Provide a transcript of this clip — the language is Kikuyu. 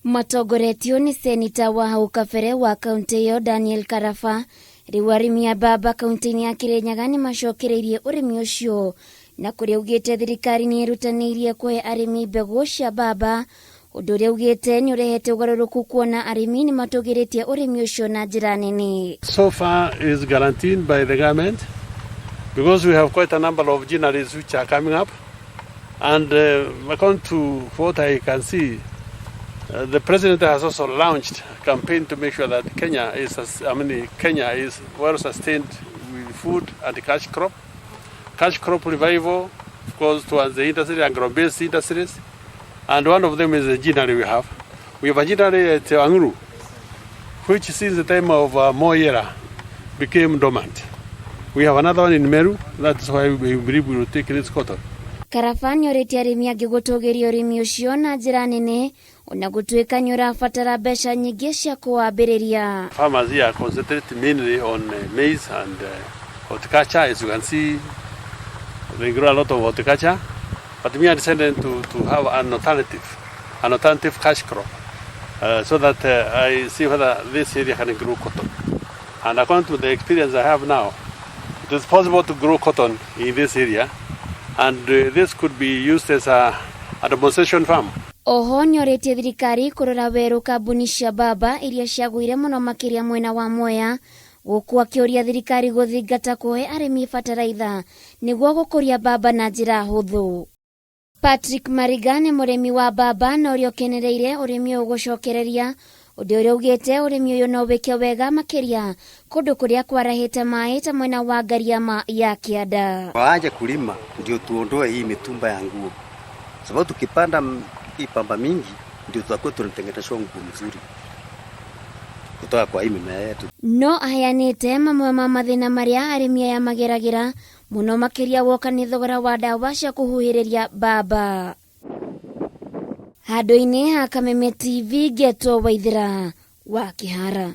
Matongoretio nĩ senita wa hau kabere wa kaunti ĩyo Daniel Karaba, rĩu arĩmi a mbamba kaunti-inĩ ya Kirinyaga nĩ macokereirie ũrĩmi ũcio na kũrĩa augĩte thirikari nĩ ĩrutanĩirie kũhe arĩmi mbegũ cia mbamba, ũndũ ũrĩa augĩte nĩ ũrehete ũgarũrũku kuona arĩmi nĩ matũgĩrĩtie ũrĩmi ũcio na njĩra nene. So far is guaranteed by the government because we have quite a number of ginneries which are coming up. And according to what I can see, the president has also launched a campaign to make sure that Kenya is, I mean, Kenya is well sustained with food and cash crop. Cash crop revival, of course, towards the industry, agro-based industries. And one of them is the ginnery we have. We have a ginnery at Anguru, which since the time of Moi era became dormant. We have another one in Meru. That's why we believe we will take this cotton. Karaba nĩorĩtie arĩmi angĩ gũtũgĩria ũrĩmi ũcio na njĩra nene ona gũtuĩka nĩ ũrabatara mbeca nyingĩ cia kũwambĩrĩria. Farmers here concentrate mainly on maize and horticulture. As you can see, they grow a lot of horticulture. But me, I decided to have an alternative cash crop, so that I see whether this area can grow cotton. And according to the experience I have now, it is possible to grow cotton in this area, and this could be used as a demonstration farm. Oho nĩorĩtie thirikari kũrora werũ kambuni cia mbamba iria ciagũire mũno makĩria mwena wa Mwea, gũkũ akĩũria thirikari gũthingata kũhe arĩmi bataraitha nĩguo gũkũria mbamba na njĩra hũthũ. Patrick Mariga nĩ mũrĩmi wa mbamba na ũrĩa ũkenereire ũrĩmi ũyũ gũcokereria, ũndũ ũrĩa augĩte ũrĩmi ũyũ no wĩke wega makĩria kũndũ kũrĩa kwarahĩte maĩ ta mwena wa Ngariama ya kĩanda. Waanje kulima ndio tuondoe hii mitumba ya nguo, sababu tukipanda hii pamba mingi ndio tutakuwa tunatengeneza nguo mzuri kutoka kwa hii mimea yetu. No aheanĩte mamwe ma mathĩna marĩa arĩmi aya mageragĩra mũno makĩria woka nĩ thogora wa ndawa cia kũhuhĩrĩria mbamba. Handũ-inĩ ha Kameme TV, ngetwo Waithĩra wa Kĩhara.